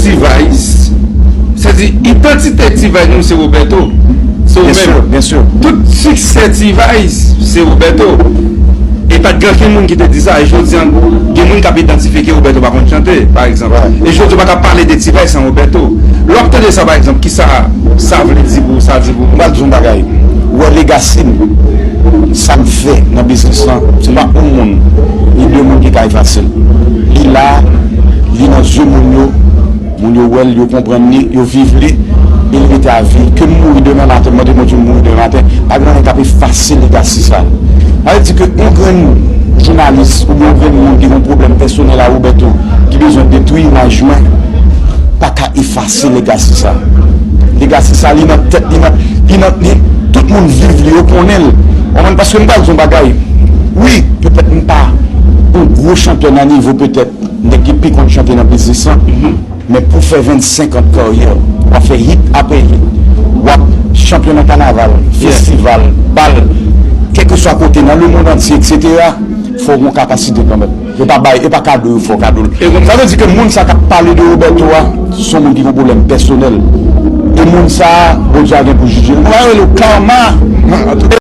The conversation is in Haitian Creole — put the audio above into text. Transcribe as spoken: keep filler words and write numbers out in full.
T-Vice, sètadi idantite T-Vice nou se Roberto. Se ou menm. Tout siksè T-Vice se Roberto. E pa t gen ankenn moun ki te di sa. E jodi an, gen moun k ap idantifye ke Roberto pa konn chante, pa egzanp. E jodi an, ou pa ka pale de T-Vice san Roberto. Lè w ap tande sa, pa egzanp, kisa sa vle di pou ou, sa di pou ou? M pral di yon bagay. Ou wè legacy m, sa m fè nan biznis lan, se pa yon moun, ni de moun ki ka efase l. Li la, li nan zye moun yo, moun yo wè l, yo konprann li, yo viv li, e li rete a vi. Ke m mouri demen maten, m mande Bondye m mouri demen maten, pa gen anyen k ap efase legacy sa. Sa vle di ke yon grenn jounalis oubyen yon grenn moun ki gen yon pwoblèm pèsonèl a Roberto, ki bezwen detwi imaj mwen, pa ka efase legacy sa. Legacy sa, li nan tèt, li nan, li nan, li, tout moun viv li, yo konnen l. Ou konprann? Paske m pral di yon bagay. Wi, petèt m pa yon gwo chantè nan nivo petèt nèg ki pi konn chante nan biznis lan. Men pou fè vennsenk an karyè, w ap fè hit apre hit, w ap chanpyon nan kanaval, festival, bal, kèlkeswa kote nan lemonn antye, etsetera, fò w gen yon kapasite kanmenm. E pa bay, e pa kado yo fè w kado l. Sa vle di ke moun sa k ap pale de Roberto a, se yon moun ki gen pwoblèm pèsonèl. E moun sa, Bondye a gen pou jije l. Mwen rele w karma.